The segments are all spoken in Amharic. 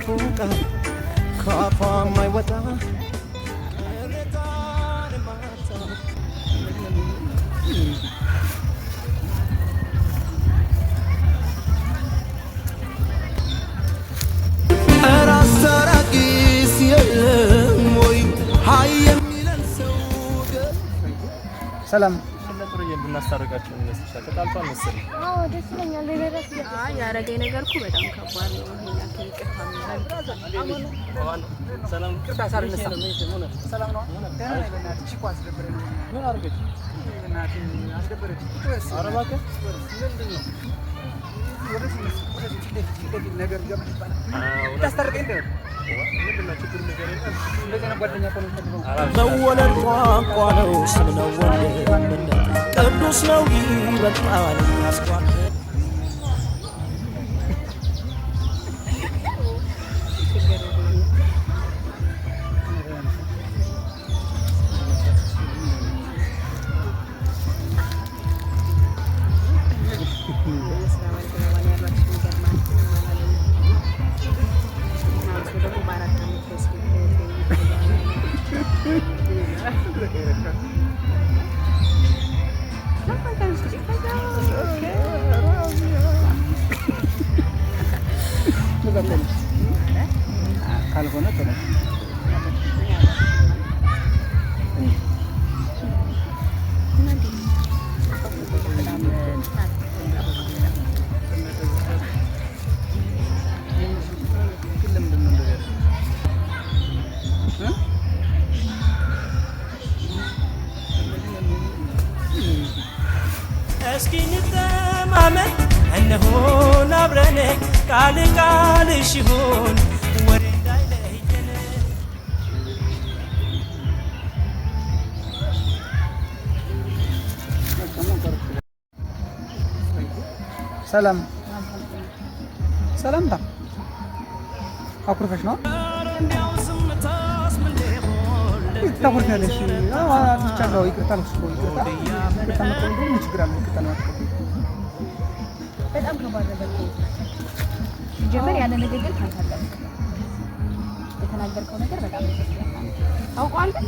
ክፉ ቃል ከአፏ የማይወጣ ቅሬታን የማታውቅ። ኧረ አስታራቂስ የለም ወይ ሃይ የሚለን ሰው? ሰላም። ጥሩዬ ብናስታርቃቸው ይመስልሻል? ተጣልቷል መሰለኝ። አዎ፣ ደስ ይለኛል። እኔ እራሱ አይ፣ ያረገኝ ነገር እኮ በጣም ከባድ ነው። ይሄን ያክል ይቅርታ ምናምን። ሰላም። ይቅርታ ሳልነሳ ሰላም ነው። ደህና ነኝ። በእናትህ እኮ አስደበረኝ። ምን አደረገች? በእናትህ አስደበረችኝ። ኧረ እባክህ፣ ምንድን ነው? ወደዚህ ወደዚህ ፊት ለፊት ፊት ለፊት ነገር ገባ ይባላል። ታስታርቀኝ እንደው ምንድን ነው ችግሩ? ንገረኝ። እንደዚህ አይነት ጓደኛ እኮ ነው የምፈልገው። መወለድ ቋንቋ ነው፣ ስም ነው ወንድምነት፣ ቅዱስ ነው ይበልጣል ያስኳል። ችግር የለም። የስራ ባልደረባ ነው ያሏችሁ፣ ይገርማል። ምንም አላለኝም። እና እሱ ደግሞ በ4 ዓመት በስልክ ካልሆነ ተነስ። በጣም ግን ለምንድን ነው እንደዚህ ያደረገው? እ? እስኪ እንተማመን፣ እንሁን አብረን፣ ቃል ቃልሽ ይሁን፣ ወሬ እንዳይለየን። ሰላም ሰላምታ አኩርፈሽ ነው? እንዲያው ዝምታስ ምን ሊሆን? ታኩርፊያለሽ። አዎ፣ አጥፍቻለሁ። ይቅርታ አልኩሽ እኮ። ይቅርታ ይቅርታ መቀበል ደግሞ ምን ችግር አለው? ይቅርታ ለመቀበል በጣም ከባድ ነገር ነው። ሲጀመር ያለ ንግግር ካንተ አልጠብቅም። የተናገርከው ነገር በጣም ያስጠላል። ታውቀዋል፣ ግን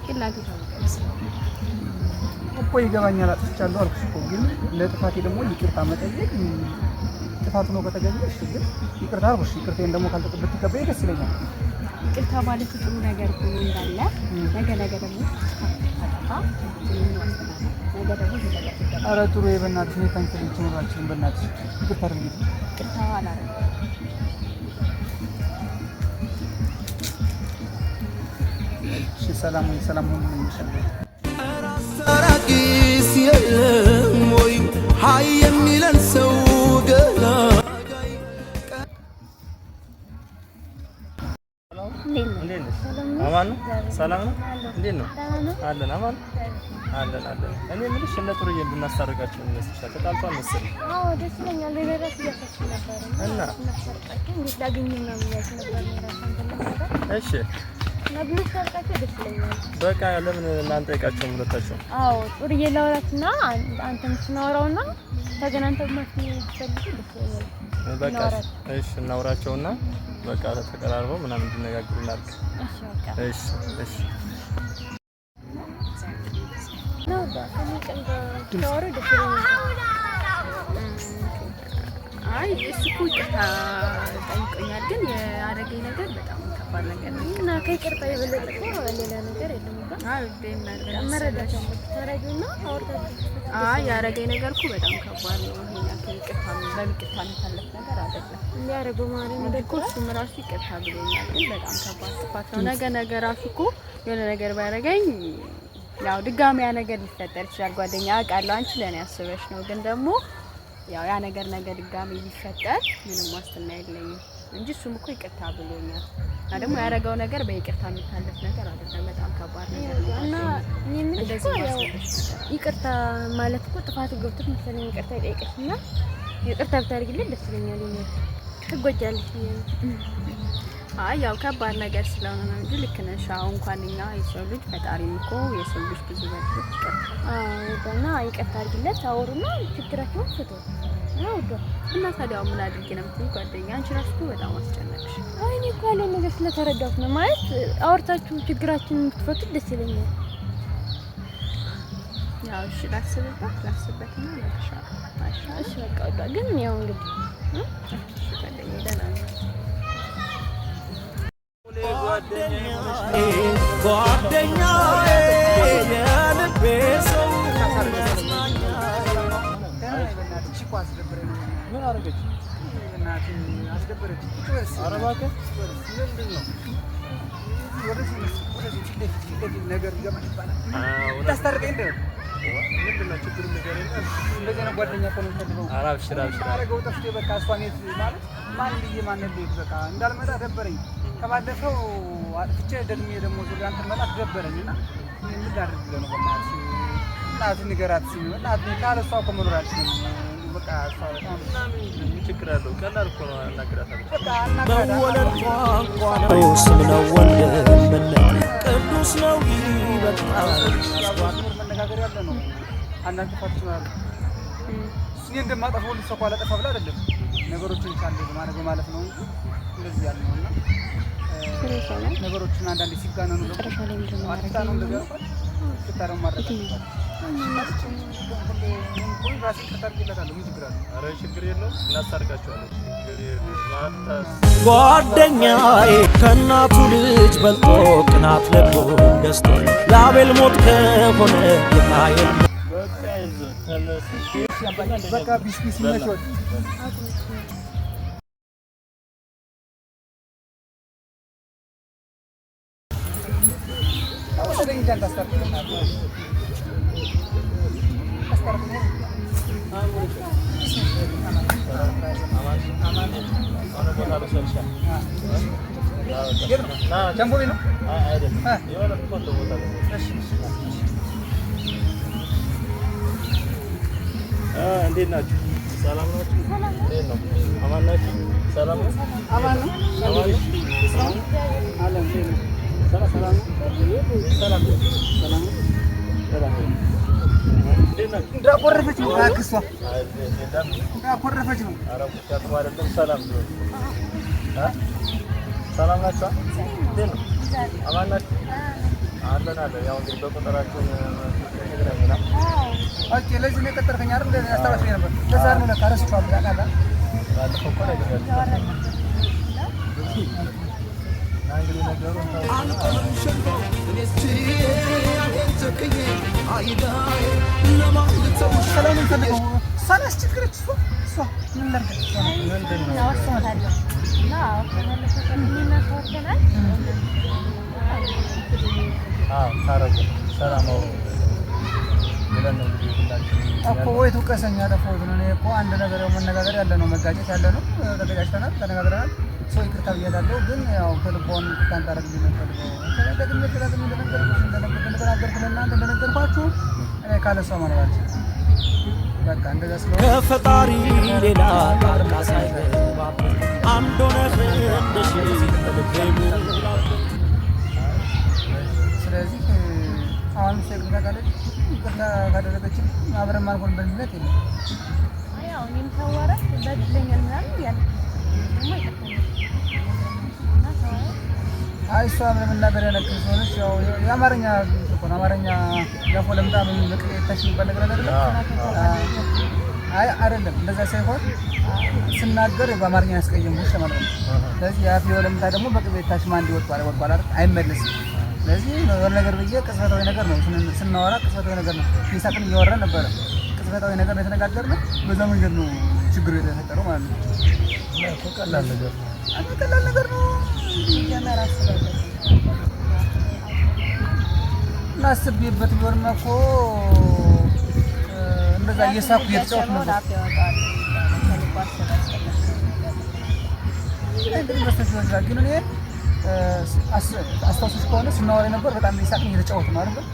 ግን ላንተ የታወቀ ይመስላል። እኮ ይገባኛል። አጥፍቻለሁ አልኩሽ እኮ። ግን ለጥፋቴ ደግሞ ይቅርታ መጠየቅ ጥፋቱ ነው ከተገኘ እሺ። ግን ይቅርታ አልኩሽ። ይቅርታዬን ደግሞ ብትቀበይ ደስ ይለኛል። ይቅርታ ማለት ጥሩ ነገር ሆኖ እንዳለ ነገ ነገ ደግሞ ታጠፋ ምን ዋስትና አለ? ነገ ደግሞ ይሄ ነገር ትገባ። ኧረ ጥሩ፣ በእናትሽ እኔ ካንቺ ልጅ መኖር አልችልም። በእናትሽ ይቅርታ አድርጊልኝ። ይቅርታ አላደርግም። እሺ፣ ሰላም ወይ ሰላም ሁኑ እንሻለን። አስታራቂስ የለም ወይ ሃይ የሚለን ሰው ገላጋይ? እንዴት ነህ? እንዴት ነሽ? አማን ነው? ሰላም ነው? እንዴት ነው? ደህና ነው? አለን፣ አማን አለን አለን። እኔ የምልሽ እነ ጥሩዬ ብናስታርቃቸው ይመስልሻል? ተጣልቷል መሰለኝ። አዎ፣ ደስ ይለኛል። እኔ እራሱ እያሰብኩ ነበር እና? እና እናስታርቃቸው እንዴት ላገኝ ምናምን እያልኩ ነበር እኔ እራሱ አንተን ለማውራት እሺ። እና ብናስታርቃቸው ደስ ይለኛል። በቃ ለምን እናንጠይቃቸውም ሁለታቸው? አዎ፣ ጥሩዬ ላውራትና አንተም ስናወራውና ተገናኝተው መፍትሄ ቢፈልጉ ደስ ይለኛል። በቃ እናውራቸው። እሺ፣ እናውራቸውና በቃ ተቀራርበው ምናምን እንዲነጋግሩ እናድርግ። እሺ በቃ። እሺ እሺ። ነው ከእኔ ቀን ጋር ብታወሩ ደስ ይለኛል። አይ፣ እሱ እኮ ይቅርታ ጠይቆኛል፣ ግን ያደረገኝ ነገር በጣም ከባድ ነገር ነው። እና ከይቅርታ የበለጠ እኮ ሌላ ነገር የለም እኮ። አይ፣ ምን መረዳት አለብህ። ተረጂውና አውርታችሁ አይ፣ ያደረገኝ ነገር እኮ በጣም ከባድ ነው። ይሄን ያክል ይቅርታ በይቅርታ የሚታለፍ ነገር አይደለም። እንዲያደርገው ማለት ነው። እኮ እሱም ራሱ ይቅርታ ብሎኛል፣ ግን በጣም ከባድ ጥፋት ነው። ነገ ነገ ራሱ እኮ የሆነ ነገር ቢያደርገኝ ያው ድጋሚ ያ ነገር ሊፈጠር ይችላል። ጓደኛ፣ አውቃለሁ አንቺ ለእኔ አስበሽ ነው፣ ግን ደግሞ ያው ያ ነገር ነገ ድጋሚ ቢፈጠር ምንም ዋስትና የለኝም እንጂ እሱም እኮ ይቅርታ ብሎኛል። እና ደግሞ ያደረገው ነገር በይቅርታ የሚታለፍ ነገር አይደለም። በጣም ከባድ ነገር ነው። እና እኔ የምልሽ እኮ እንደዚህ ያው ማስበሽ ነገር ይቅርታ ማለት እኮ ጥፋቱ ገብቶት መሰለኝ ይቅርታ ይጠይቅሽ እና ይቅርታ ብታደርጊልን ደስ ይለኛል። እኔ ትጎጃለሽ ብዬ ነው። አይ፣ ያው ከባድ ነገር ስለሆነ ነው እንጂ ልክ ነሽ። አሁን እንኳን እኛ የሰው ልጅ ፈጣሪም እኮ የሰው ልጅ ብዙ በደሎች ይቅርታ አዎ፣ እና ይቅርታ አድርጊለት፣ አውሩና ችግራቸውን ፍቱ። አዎ ውዷ። እና ታዲያ ምን አድርጌ ነው የምትይኝ ጓደኛ? አንቺ እራሱ እኮ በጣም አስጨነቅሽ። አይ እኔ እኮ ያለውን ነገር ስለተረዳሁት ነው። ማለት አውርታችሁ ችግራችንን ብትፈቱት ደስ ይለኛል። ያው እሺ ላስብበት ላስብበትና እነግርሻለሁ። አይሻልም? እሺ በቃ ውዷ። ግን ያው እንግዲህ እሺ ጓደኛዬ ደህና ነኝ። ጓደኛዬ የልቤ ሰው ደህና ነኝ በእናትህ። እቺ እኮ አስደበረኝ ነው። ምን አደረገች? በእናትህ አስደበረች። ቁጭ በል እስኪ። ኧረ እባክህ ምንድን ነው? ወደዚህ ወደዚህ ፊት ለፊት ፊት ለፊት ነገር ይገባል ይባላል። አዎ፣ ታስታርቀኝ እንደው ምንድን ነው ችግሩ? ንገረኝ። እንደዚህ አይነት ጓደኛ እኮ ነው የምፈልገው። ኧረ አብሽር አብሽር። አረገው ጠፍቼ በቃ እሷን የት ማለት ማን ብዬ ማን ልሄድ በቃ እንዳልመጣ ደበረኝ። ከባለፈው አጥፍቼ ደግሜ ደግሞ ዙሪያ አንተን መጣት ደበረኝ እና እኔ ምን ላድርግ ብለህ ነው በእናትህ እናትህ ንገራት እስኪ እናትህ ካለ እሷ እኮ መኖር አልችልም። በቃ እሷ በጣም እና ምን ችግር አለው? ቀላል እኮ ነው። አናግራታለሁ። በቃ አናግራት። መወለድ ቋንቋ ነው ስም ነው ወንድምነት ቅዱስ ነው ይበልጣል ያው መነጋገር ያለ ነው። አንዳንድ ጥፋቶች ይኖራሉ። እኔ እንደማጠፋው ሁሉ እሷ እኮ አላጠፋ ብላ አይደለም ነገሮችን ቻል በማድረግ በማለፍ ነው እንጂ እንደዚህ ያለ ነው እና ነገሮችን አንዳንዴ ሲጋነኑ ደግሞ መጨረሻ ላይ ምንድን ነው አጥፍታ ነው እንደዚህ ያልኳት ይቅርታ ደግሞ ማድረግ አለባት። ራሴ ይቅርታ አድርጌላታለሁ። ምን ችግር አለው? ኧረ ችግር የለውም። እናስታርቃቸዋለን። ችግር የለውም። ጓደኛዬ ከእናቱ ልጅ በልጦ ቅናት ልቡን ገዝቶ የአቤል ሞት ከሆነ የቃየል በቃ ይዞ ተነስ። በቃ ቢስ ቢስ ይመችዎት። ወሰደኝ እንጂ አንተ አስታርቀኝ በእናትህ። አስታርቀኝ። የሆነ ቦታ ልውሰድሻ። የት ነው? ጃምቦ ቤት ነው? አይ አይደለም፣ የሆነ ቆንጆ ቦታ ልውሰድሽ። እንዴት ናችሁ? ሰላም ናችሁ? እንዴት ነው? አማን ናችሁ? ሰላም ነው? አማን ነው? አማን ነው? አለን። እንዴት ነው? ሰላም ነው? ሰላም ነው? ሰላም ነው? ሰላም ነው? እንዴት ናችሁ? እንዳኮረፈች ነው እባክህ እሷ አይ እንዳኮረፈች ነው። ኧረ ሙቀቱ አይደለም፣ ሰላም ነው። ሰላም ናችሁ? እንዴት ነው? አማን ናችሁ? አለን አለን። ያው እንግዲህ በቁጥራችን ተገናኝተናል። Okay፣ ለዚህ ነው የቀጠርከኝ አይደል? አስታውሰኝ ነበር። ለዛ ነው ለካ ረስቼዋለሁ። ታውቃለህ? ባለፈው እኮ ነግሬያችሁ ነበር። እና እንግዲህ ነገሩ ሰላም የምፈልገው እሷን አስቸገረች። እሷ እሷ ምን ላድርግ? እሷ ምንድን ነው? አወርቻታለሁ እና አውርተናል፣ እኔና እሷ አውርተናል። አዎ ታረቁ፣ ሰላም አውሩ ብለን ነው እንግዲህ ሁላችንም እኮ ወይ ትውቀሰኝ ያጠፋሁት ነው። እኔ እኮ አንድ ነገር ያው መነጋገር ያለ ነው፣ መጋጨት ያለ ነው። ተጋጭተናል፣ ተነጋግረናል። ሰው ይቅርታ ብያታለሁ፣ ግን ያው ከልቧን ይቅርታ እንድታደርግልኝ ነው የምፈልገው። ደግሜ ደጋግሜ እንደነገርኩሽ እንደተናገርኩ ለእናንተ እንደነገርኳችሁ እኔ ካለ እሷ መኖር አልችልም። በቃ እንደዛ ስለሆነ ከፈጣሪ ሌላ ጣልቃ ሳይገባበት አንድ ሆነህ እንደ ሺህ በልቤ ሙላበት። ስለዚህ አሁን እሷ ይቅርታ ካለች ይቅርታ ካደረገችን አብረን ማንሆንበት ምክንያት የለም። ያው እኔም ሳዋራት በድለኛል ምናምን እያለች ደግሞ ይቅርታ እና ሳዋራት አይ እሷ ለመናገር ያነክል ስለሆነች ያው የአማርኛ እኮ ነው። አማርኛ ገፎ ለምጣ ምን በቅቤ ታሽ የሚባል ነገር አለ አይደለ? አይ አይደለም፣ እንደዛ ሳይሆን ስናገር በአማርኛ ያስቀየምኩሽ ለማለት ነው። ስለዚህ የአፍ ወለምታ ደግሞ በቅቤ ታሽ ማን ይወጣል ወጥቷል አይደል? አይመለስም። ስለዚህ የሆነ ነገር ብዬ ቅጽበታዊ ነገር ነው ስናወራ፣ ቅጽበታዊ ነገር ነው። ይሳቅን እያወራን ነበረ። ቅጽበታዊ ነገር ነው የተነጋገርነው። በዛ መንገድ ነው ችግሩ የተፈጠረው ማለት ነው። እና እኮ ቀላል ነገር ነው። አንተ ቀላል ነገር ነው ጀመር አስበበት እና አስቤበት ቢሆንማ እኮ እንደዛ እየሳኩ እየተጫወቱ ነበር። አፍ ያወጣል ከልቡ አስበህ ያስቀመጥከው ነገር እንግዲህ በስተት ሊሆን ይችላል። ግን እኔ አስታውሰሽ ከሆነ ስናወራ የነበር በጣም እየሳቅን እየተጫወቱ ነው አይደል?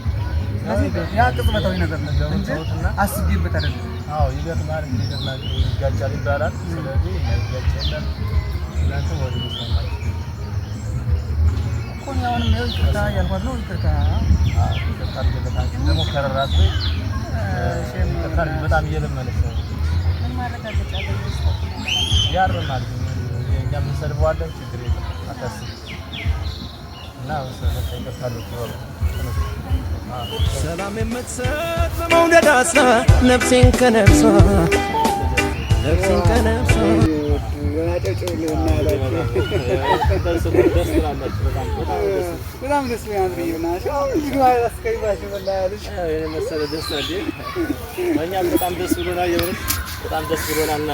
ስለዚህ ያ ቅጽበታዊ ነገር ነው እንጂ አስቤበት አይደለም። አዎ ይገጥማል፣ እንግዲህ ይገጥማል፣ ይጋጫል ይባላል። ስለዚህ የማይጋጭ የለም። እናንተ ወደ መስማማት እኮ እኔ አሁንም ይኸው ይቅርታ እያልኳት ነው። ይቅርታ አዎ ይቅርታ አድርጌለት፣ አንቺም ደግሞ ከረራት ወይ ይቅርታ አድርጊ። በጣም እየለመነች ነው። እኔ ማረጋገጫ በመስጠት ነገር አለ። ያርማል። እኛ የምንሰድበዋለን፣ ችግር የለም አታስቢ። እና በቃ ይቅርታ አድርጉ። ሰላም የምትሰጥ በመውደድ አስራ ነፍሴን ከነፍሷ ነፍሴን ከነፍሷ ደስ ትላላችሁ። በጣም በጣም ደስ በጣም ደስ ይላል። የመሰለ ደስ ነው። እኛም በጣም ደስ ብሎናል። የእውነት በጣም ደስ ብሎናል። እና